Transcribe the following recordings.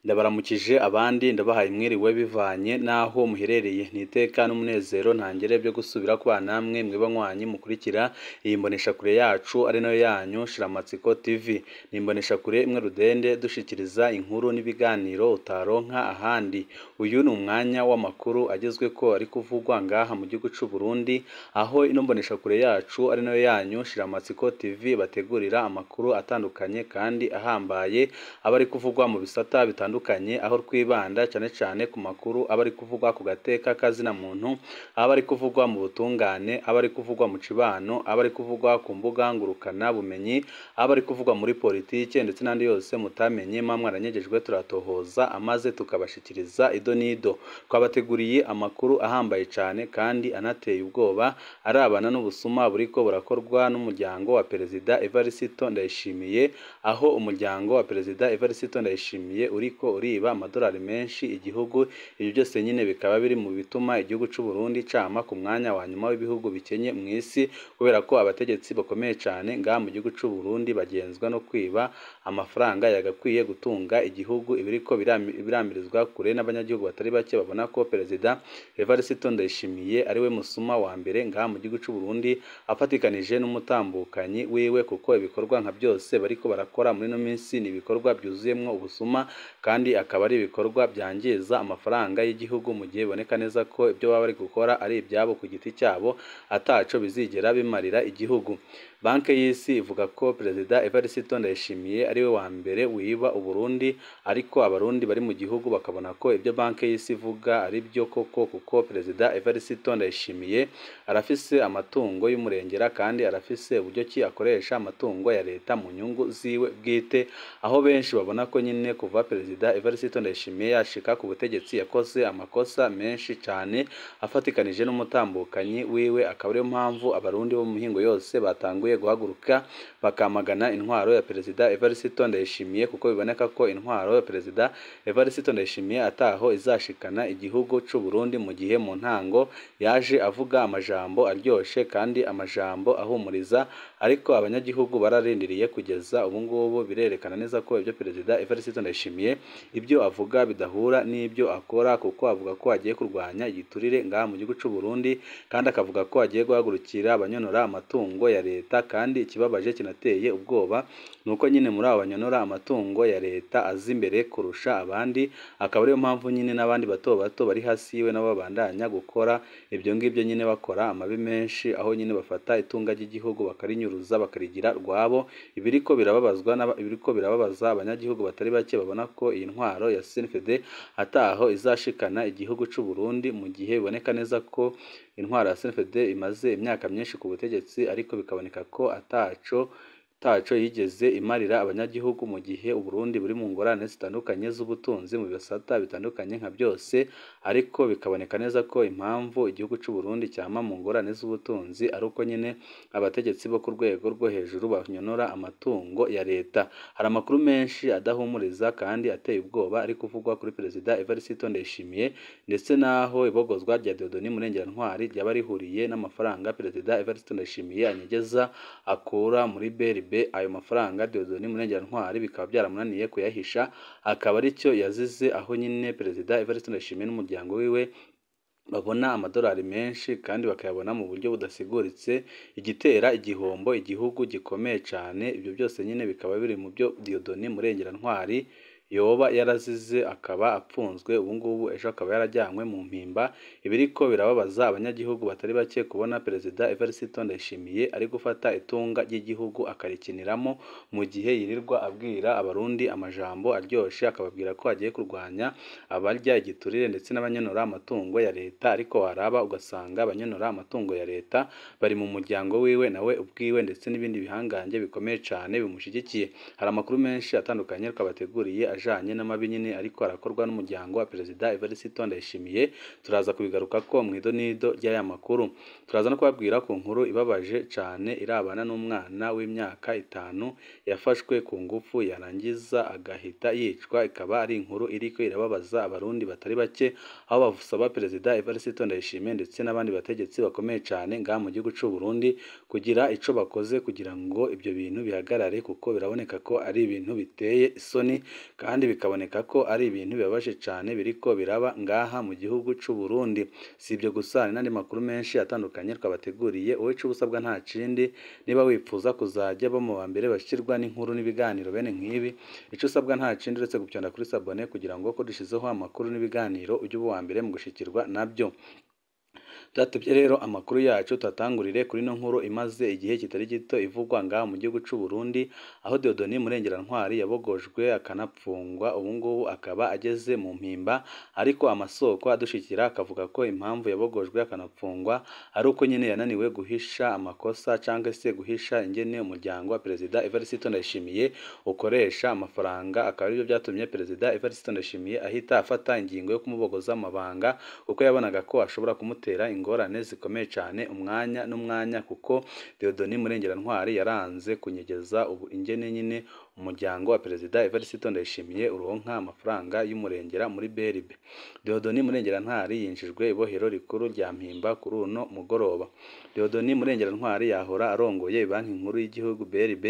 Ndabaramukije abandi ndabahaye mwiriwe bivanye n'aho muherereye, ni iteka n'umunezero ntangere byo gusubira kubana namwe mweba nywanyi mukurikira iyi mboneshakure yacu ari nayo yanyu Shiramatsiko TV. Ni imboneshakure imwe rudende dushikiriza inkuru n'ibiganiro utaronka ahandi. Uyu ni umwanya w'amakuru agezweko ari kuvugwa ngaha mu gihugu c'u Burundi, aho ino mboneshakure yacu ari nayo yanyu Shiramatsiko TV bategurira amakuru atandukanye kandi ahambaye aba ari kuvugwa mu bisata bitandukanye, aho twibanda cyane cyane ku makuru aba ari kuvugwa ku gateka kazina muntu, aba ari kuvugwa mu butungane, aba ari kuvugwa mu cibano, aba ari kuvugwa ku mbuga ngurukana bumenyi, aba ari kuvugwa muri politike ndetse n'andi yose mutamenye mwaranyegejwe turatohoza amaze tukabashikiriza ido n'ido. Twabateguriye amakuru ahambaye cyane kandi anateye ubwoba arabana n'ubusuma buriko burakorwa n'umuryango wa Perezida Evariste Ndayishimiye, aho umuryango wa Perezida Evariste Ndayishimiye uriko uriba amadolari menshi igihugu. Ibyo byose nyine bikaba biri mu bituma igihugu c'u Burundi cama ku mwanya wa nyuma w'ibihugu bikenye mu isi, kubera ko abategetsi bakomeye cyane ngaha mu gihugu c'u Burundi bagenzwa no kwiba amafaranga yagakwiye gutunga igihugu. Ibiriko biramirizwa kure n'abanyagihugu batari bake babona ko Perezida Evariste Ndayishimiye ari we musuma wa mbere ngaha mu gihugu c'u Burundi, afatikanije n'umutambukanyi wiwe, kuko ibikorwa nka byose bariko barakora muri ino minsi ni ibikorwa byuzuyemwo ubusuma kandi akaba ari ibikorwa byangiza amafaranga y'igihugu, mu gihe biboneka neza ko ibyo baba bari gukora ari ibyabo ku giti cyabo ataco bizigera bimarira igihugu. Banki y'isi ivuga ko Perezida Evariste Ndayishimiye ari we wa mbere wiba Uburundi, ariko abarundi bari mu gihugu bakabona ko ibyo banki y'isi ivuga ari byo koko, kuko Perezida Evariste Ndayishimiye arafise amatungo y'umurengera kandi arafise uburyo ki akoresha amatungo ya leta mu nyungu ziwe bwite, aho benshi babona ko nyine kuva Perezida Evariste Ndayishimiye yashika ku butegetsi yakoze amakosa menshi cyane afatikanije n'umutambukanyi wiwe, akaba ariyo mpamvu abarundi bo mu mihingo yose batanguye guhaguruka bakamagana intwaro ya Perezida Evariste Ndayishimiye, kuko biboneka ko intwaro ya Perezida Evariste Ndayishimiye ataho izashikana igihugu c'u Burundi, mu gihe mu ntango yaje avuga amajambo aryoshe kandi amajambo ahumuriza, ariko abanyagihugu bararindiriye kugeza ubu ngubu. Birerekana neza ko ibyo Perezida Evariste Ndayishimiye ibyo avuga bidahura n'ibyo akora, kuko avuga ko agiye kurwanya igiturire ngaha mu gihugu c'u Burundi, kandi akavuga ko agiye guhagurukira abanyonora amatungo ya leta. Kandi ikibabaje kinateye ubwoba nuko nyine muri abo banyonora amatungo ya leta azi imbere kurusha abandi, akaba ariyo mpamvu nyine n'abandi bato bato bari hasi yiwe nabo babandanya gukora ibyo ngibyo nyine, bakora amabi menshi, aho nyine bafata itunga ry'igihugu bakarinyuruza bakarigira rwabo. Ibiriko birababazwa ibiriko birababaza abanyagihugu batari bake babona ko iyi ntwaro ya CNFD ataho izashikana igihugu c'u Burundi, mu gihe biboneka neza ko intwaro ya CNFD imaze imyaka myinshi ku butegetsi, ariko bikaboneka ko ataco yigeze imarira abanyagihugu, mu gihe Uburundi buri mu ngorane zitandukanye z'ubutunzi mu bisata bitandukanye nka byose, ariko bikaboneka neza ko impamvu igihugu c'u Burundi cyama mu ngorane z'ubutunzi ari uko nyine abategetsi bo ku rwego rwo hejuru banyonora amatungo ya leta. Hari amakuru menshi adahumuriza kandi ateye ubwoba ari kuvugwa kuri Perezida Evariste Ndayishimiye, ndetse n'aho ibogozwa rya Dieudonné Murengerantwari ryaba rihuriye n'amafaranga Perezida Evariste Ndayishimiye anyegeza akura muri BRB. Ayo mafaranga Dieudonné Murengerantwari bikaba byaramunaniye kuyahisha, akaba aricyo yazize, aho nyine Perezida Evariste Ndayishimiye n'umuryango wiwe babona amadolari menshi kandi bakayabona mu buryo budasiguritse, igitera igihombo igihugu gikomeye cyane. Ibyo byose nyine bikaba biri mu byo Dieudonné Murengerantwari yoba yarazize, akaba apfunzwe ubu ngubu, ejo akaba yarajyanywe mu mpimba. Ibiriko birababaza abanyagihugu batari bake kubona Perezida Evariste Ndayishimiye ari gufata itunga ry'igihugu akarikiniramo, mu gihe yirirwa abwira abarundi amajambo aryoshe, akababwira ko agiye kurwanya abarya igiturire ndetse n'abanyonora amatungo ya leta, ariko waraba ugasanga abanyonora amatungo ya leta bari mu muryango wiwe nawe ubwiwe ndetse n'ibindi bihangange bikomeye cyane bimushyigikiye. Hari amakuru menshi atandukanye twabateguriye ajanye n'amabi nyine ariko arakorwa n'umuryango wa Perezida Evariste Ndayishimiye, turaza kubigaruka ko mu ido n'ido ry'aya makuru. Turaza no kubabwira ku nkuru ibabaje cyane irabana n'umwana w'imyaka 5 yafashwe ku ngufu yarangiza agahita yicwa, ikaba ari inkuru iriko irababaza abarundi batari bake, aho basaba Perezida Evariste Ndayishimiye ndetse n'abandi bategetsi bakomeye cyane ngaha mu gihugu c'u Burundi kugira ico bakoze kugira ngo ibyo bintu bihagarare, kuko biraboneka ko ari ibintu biteye isoni. kandi bikaboneka ko ari ibintu bibabaje cyane biriko biraba ngaha mu gihugu c'u Burundi. Si ibyo gusa, hari n'andi makuru menshi atandukanye twabateguriye. Wowe ico usabwa nta kindi, niba wipfuza kuzajya bo mu ba mbere bashirwa n'inkuru n'ibiganiro bene nk'ibi, ico usabwa nta kindi uretse gupyonda kuri sabone kugira ngo ko dushizeho amakuru n'ibiganiro ujye uba uwa mbere mu gushikirwa nabyo. Tudatevye rero amakuru yacu tuatangurire kuri no nkuru imaze igihe kitari gito ivugwa ngaha mu gihugu c'u Burundi, aho Dieudonné Murengerantwari yabogojwe akanapfungwa, ubu ngubu akaba ageze mu mpimba, ariko amasoko adushikira akavuga ko impamvu yabogojwe akanapfungwa ari uko nyene yananiwe guhisha amakosa canke se guhisha ingene umuryango wa Perezida Evariste Ndayishimiye ukoresha amafaranga, akaba aribyo byatumye Perezida Evariste Ndayishimiye ahita afata ingingo yo kumubogoza amabanga, kuko yabonaga ko ashobora kumutera ingorane zikomeye cyane umwanya n'umwanya, kuko Dieudonné Murengerantwari yaranze kunyegeza ubu ingene nyine umuryango wa Perezida Evariste Ndayishimiye uronka amafaranga y'umurengera muri BRB. Dieudonné Murengerantwari yinjijwe ibohero rikuru rya Mpimba kuri uno mugoroba. Dieudonné Murengerantwari yahora arongoye Banki Nkuru y'Igihugu BRB,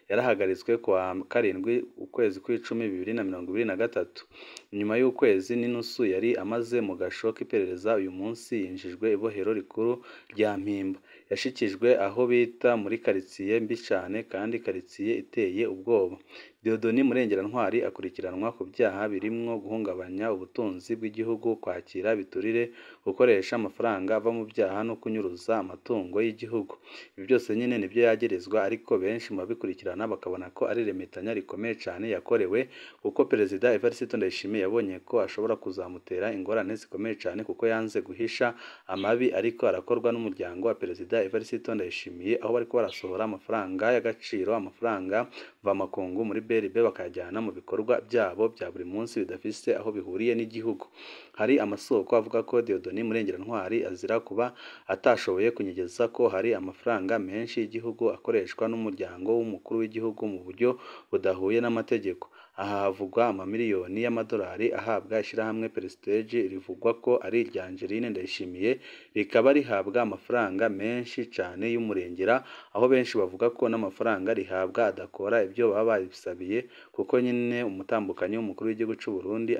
yarahagaritswe kuwa 7 ukwezi kw'icumi 2023. Nyuma y'ukwezi n'inusu yari amaze mu gasho k'iperereza, uyu munsi yinjijwe ibohero rikuru rya Mpimba. Yashikijwe aho bita muri karitsiye mbi cyane kandi karitsiye iteye ubwoba. Dieudonné Murengerantwari akurikiranwa ku byaha birimwo guhungabanya ubutunzi bw'igihugu, kwakira biturire, gukoresha amafaranga ava mu byaha no kunyuruza amatungo y'igihugu. Ibi byose nyine nibyo yagirizwa, ariko benshi mu babikurikirana bakabona ko ari remetanya rikomeye cyane yakorewe, kuko Perezida Evariste Ndayishimiye yabonye ko ashobora kuzamutera ingorane zikomeye cyane, kuko yanze guhisha amabi ariko arakorwa n'umuryango wa Perezida Evariste Ndayishimiye, aho bariko barasohora amafaranga y'agaciro, amafaranga mvamakungu muri BRB bakayajyana mu bikorwa byabo bya buri munsi bidafise aho bihuriye n'igihugu. Hari amasoko avuga ko Dieudonné Murengerantwari azira kuba atashoboye kunyegeza ko hari amafaranga menshi y'igihugu akoreshwa n'umuryango w'umukuru w'igihugu mu buryo budahuye n'amategeko. Aha havugwa amamiliyoni y'amadolari ahabwa ishyirahamwe Prestige rivugwa ko ari irya Angeline Ndayishimiye, rikaba rihabwa amafaranga menshi cyane y'umurengera, aho benshi bavuga ko n'amafaranga rihabwa adakora ibyo baba babisabiye, kuko nyine umutambukanyi w'umukuru w'igihugu c'u Burundi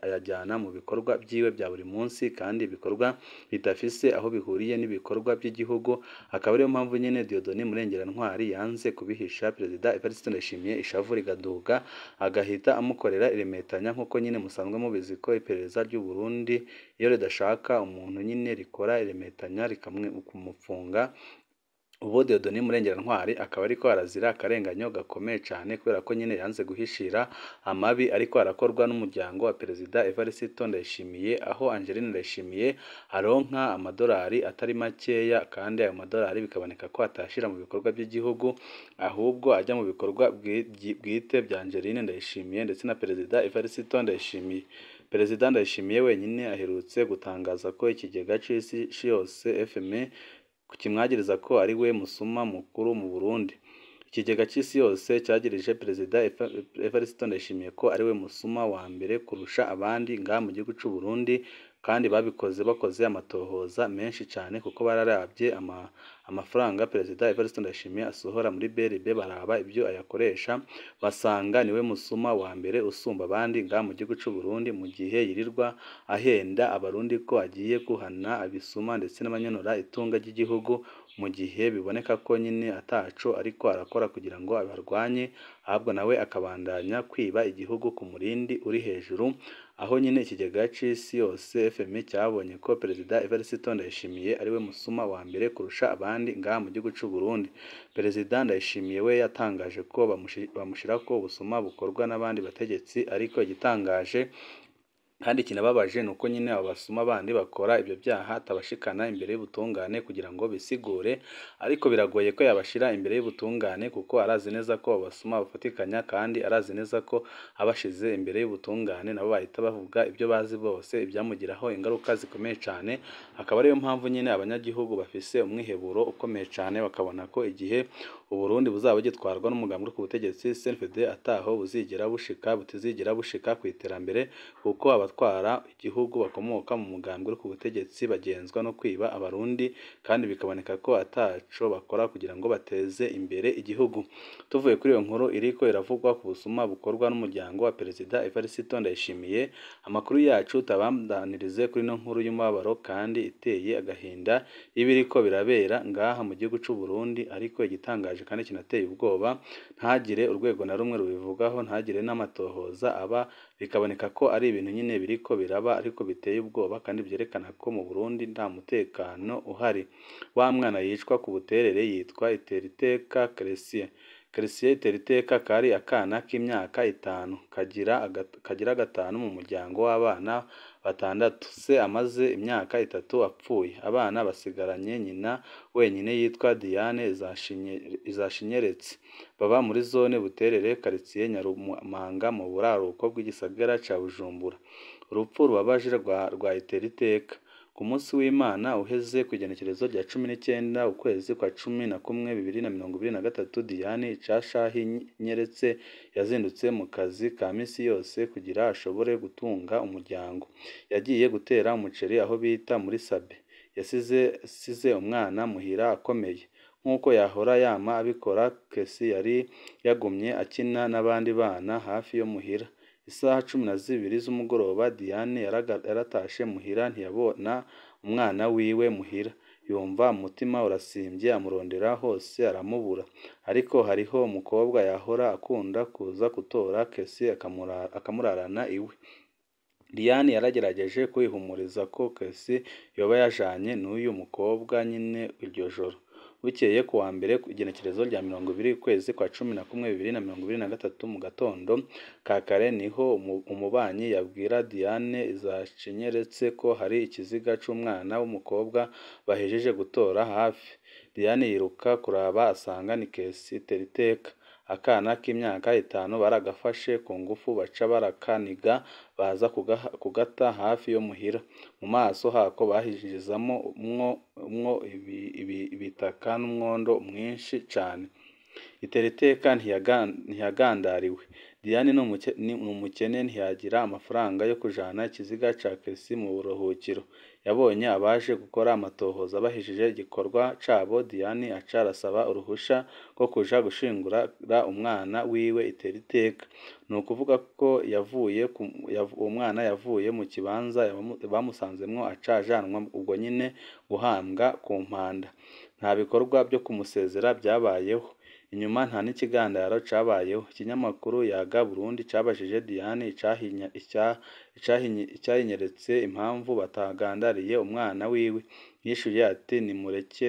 ayajyana mu bikorwa byiwe bya buri munsi, kandi ibikorwa bidafise aho bihuriye n'ibikorwa by'igihugu. Akaba ariyo mpamvu nyine Dieudonné Murengerantwari yanze kubihisha Perezida Evariste Ndayishimiye, ishavu rigaduga agahita amukorera iremetanya, nk'uko nyine musanzwe mubizi ko iperereza ry'u Burundi iyo ridashaka umuntu nyine rikora iremetanya rikamufunga. Ubu Dieudonné Murengerantwari akaba ariko arazira akarenganyo gakomeye cyane, kubera ko nyine yanze guhishira amabi ariko arakorwa n'umuryango wa Perezida Evariste Ndayishimiye, aho Angeline Ndayishimiye aronka amadolari atari makeya, kandi ayo madolari bikaboneka ko atashira mu bikorwa by'igihugu, ahubwo ajya mu bikorwa bwite bya Angeline Ndayishimiye ndetse na Perezida Evariste Ndayishimiye. Perezida Ndayishimiye wenyine aherutse gutangaza ko ikigega c'isi yose FMI kimwagiriza ko ari we musuma mukuru mu Burundi. Ikigega c'isi yose cyagirije Perezida Evariste Ndayishimiye ko ari we musuma wa mbere kurusha abandi ngaha mu gihugu c'u Burundi, kandi babikoze bakoze amatohoza menshi cyane, kuko bararabye amafaranga Perezida Evariste Ndayishimiye asohora muri BRB, baraba ibyo ayakoresha, basanga niwe musuma wa mbere usumba abandi ngaha mu gihugu c'u Burundi, mu gihe yirirwa ahenda abarundi ko agiye guhana abisuma ndetse n'abanyonora itunga ry'igihugu, mu gihe biboneka ko nyine ataco ariko arakora kugira ngo abarwanye, ahubwo nawe akabandanya kwiba igihugu ku murindi uri hejuru. Aho nyine ikigega c'isi yose FMI cyabonye ko Perezida Evariste Ndayishimiye ari we musuma wa mbere kurusha abandi ngaha mu gihugu c'u Burundi. Perezida Ndayishimiye we yatangaje ko bamushirako ubusuma bukorwa n'abandi bategetsi, ariko igitangaje kandi kinababaje ni uko nyine abo basuma bandi bakora ibyo byaha atabashikana imbere y'ubutungane kugira ngo bisigure, ariko biragoye ko yabashira imbere y'ubutungane kuko arazi neza ko abo basuma bafatikanya, kandi arazi neza ko abashize imbere y'ubutungane nabo bahita bavuga ibyo bazi bose, ibyamugiraho ingaruka zikomeye cyane. Akaba ariyo mpamvu nyine abanyagihugu bafise umwiheburo ukomeye cyane, bakabona ko igihe Uburundi buzaba bugitwarwa n'umugambi uri ku butegetsi CNDD ataho buzigera bushika, butizigera bushika ku iterambere, kuko abatwara igihugu bakomoka mu mugambwe uri ku butegetsi bagenzwa no kwiba abarundi, kandi bikaboneka ko ataco bakora kugira ngo bateze imbere igihugu. Tuvuye kuri iyo nkuru iriko iravugwa ku busuma bukorwa n'umuryango wa Perezida Evariste Ndayishimiye, amakuru yacu tabandanirize kuri ino nkuru y'umubabaro kandi iteye agahinda y'ibiriko birabera ngaha mu gihugu c'u Burundi, ariko igitangaje kandi kinateye ubwoba, ntagire urwego na rumwe rubivugaho, ntagire n'amatohoza aba, bikaboneka ko ari ibintu nyine biriko biraba ariko biteye ubwoba kandi byerekana ko mu Burundi nta mutekano uhari. Wa mwana yicwa ku Buterere yitwa Iteriteka Crescien. Crescien Iteriteka kari akana k'imyaka 5, kagira 5 mu muryango w'abana 6. Se amaze imyaka 3 apfuye, abana basigaranye nyina wenyine yitwa Diane Izashinyeretse. Baba muri zone Buterere, quartier Nyarumanga, mu buraruko bw'igisagara ca Bujumbura. Urupfu rubabaje rwa Iteriteka. Ku munsi w'Imana uheze kw'igenekerezo rya 19 ukwezi kwa 11 2023, Diane Icashahinyeretse yazindutse mu kazi ka misi yose kugira ashobore gutunga umuryango. Yagiye gutera umuceri aho bita muri Sabe. Yasize umwana muhira akomeye. Nk'uko yahora yama abikora, Kesi yari yagumye akina n'abandi bana hafi yo muhira. Isaha 12 z'umugoroba Diane yaratashe muhira, ntiyabona umwana wiwe muhira. Yumva umutima urasimbye, amurondera hose aramubura. Ariko hariho umukobwa yahora akunda kuza gutora Kesi akamurarana iwe. Diane yaragerageje kwihumuriza ko Kesi yoba yajanye n'uyu mukobwa nyine iryo joro. Bukeye ku wa mbere igenekerezo rya 20 ukwezi kwa 11 2023 mu gatondo ka kare, niho umubanyi yabwira Diane Izacinyeretse ko hari ikiziga c'umwana w'umukobwa bahejeje gutora hafi. Diane yiruka kuraba asanga ni Kesi Iteriteka. Akana k'imyaka 5 baragafashe ku ngufu, baca barakaniga baza kugata hafi yo muhira. Mu maso hako bahinjizamo mwo ibitaka n'umwondo mwinshi cane. Iteriteka ntiyagandariwe. Diane ni umukene, ntiyagira amafaranga yo kujana ikiziga ca Kesi mu buruhukiro. Yabonye abaje gukora amatohoza bahejeje igikorwa cabo, Diane aca arasaba uruhusha rwo kuja gushingura umwana wiwe Iteriteka. Ni ukuvuga ko uwo mwana yavuye mu kibanza bamusanzemwo aca ajanwa ubwo nyine guhambwa ku mpanda. Nta bikorwa byo kumusezera byabayeho. Inyuma nta n'ikigandaro cabayeho. Ikinyamakuru Yaga Burundi cabajije Diane icyahinyeretse impamvu batagandariye umwana wiwe. Yishuye ati: "Nimureke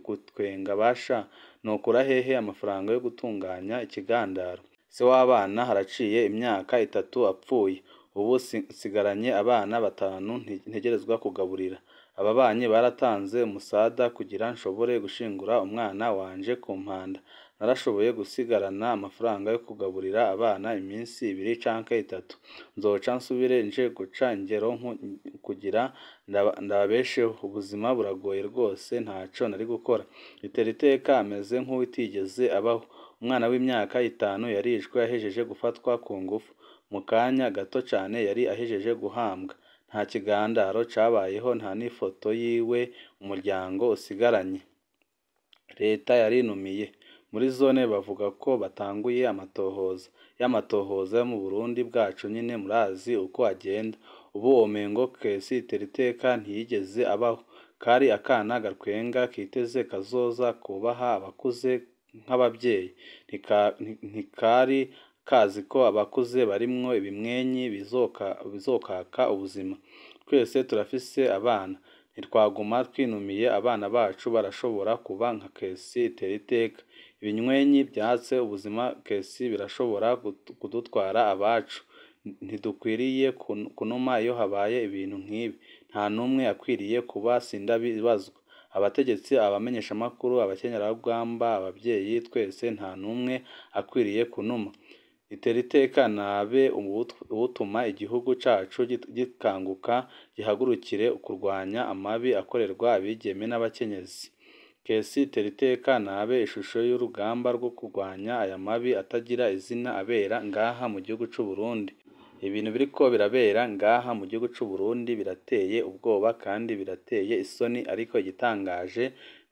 gutwenga basha, nokura hehe amafaranga yo gutunganya ikigandaro? Se w'abana haraciye imyaka 3 apfuye, ubu nsigaranye abana 5 ntegerezwa kugaburira. Ababanyi baratanze umusada kugira nshobore gushingura umwana wanje ku mpanda. Narashoboye gusigarana amafaranga yo kugaburira abana iminsi 2 canke 3. Nzoca nsubire nje guca ingero kugira ndababesheho. Ubuzima buragoye rwose, ntaco nari gukora." Iteriteka ameze nk'uwitigeze abaho. Umwana w'imyaka 5 yarishwe ahejeje gufatwa ku ngufu. Mu kanya gato cane yari ahejeje guhambwa. Nta kigandaro cabayeho, nta n'ifoto yiwe umuryango usigaranye. Leta yarinumiye. Muri zone bavuga ko batanguye amatohoza. Y'amatohoza yo mu Burundi bwacu nyine murazi uko agenda. Ubu womengo Kesi Iteriteka ntiyigeze abaho. Kari akana gatwenga, kiteze kazoza, kubaha abakuze nk'ababyeyi. Ntikari kazi ko abakuze barimwo ibimwenyi bizokaka ubuzima. Twese turafise abana, ntitwaguma twinumiye, abana bacu barashobora kuba nka Kesi Iteriteka. Ibinywenyi byatse ubuzima Kesi birashobora kudutwara abacu. Ntidukwiriye kunuma iyo habaye ibintu nk'ibi. Nta n'umwe akwiriye kuba sindabibazwa. Abategetsi, abamenyeshamakuru, abakenyerarugamba, ababyeyi, twese nta n'umwe akwiriye kunuma. Iteriteka nabe uwutuma igihugu cacu gikanguka, gihagurukire kurwanya amabi akorerwa abigeme n'abakenyezi. Kesi Iteriteka nabe ishusho y'urugamba rwo kurwanya aya mabi atagira izina abera ngaha mu gihugu c'u Burundi. Ibintu biriko birabera ngaha mu gihugu c'u Burundi birateye ubwoba kandi birateye isoni, ariko igitangaje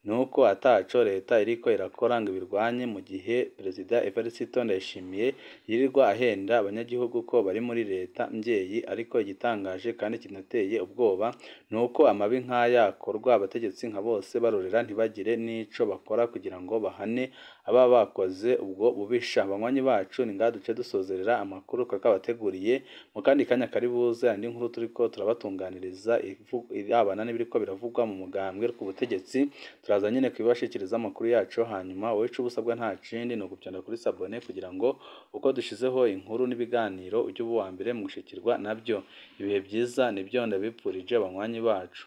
nuko ataco leta iriko irakora ngo ibirwanye, mu gihe Perezida Evariste Ndayishimiye yirirwa ahenda abanyagihugu ko bari muri leta mvyeyi. Ariko igitangaje kandi kinateye ubwoba nuko amabi nk'aya akorwa abategetsi nka bose barorera ntibagire n'ico bakora kugira ngo bahane ababa bakoze ubwo bubisha. Banywanyi bacu, ni ngaha duce dusozerera amakuru twari twabateguriye. Mu kandi kanya kari buze andi nkuru turiko turabatunganiriza irabana n'ibiriko biravugwa mu mugambwe ku butegetsi, turaza nyene kubibashikiriza amakuru yacu. Hanyuma wowe ico uba usabwa nta kindi ni ugupyonda kuri sabone kugira ngo uko dushizeho inkuru n'ibiganiro ujye uba uwa mbere mu gushikirwa nabyo. Ibihe vyiza nivyo ndabipfurije banywanyi bacu.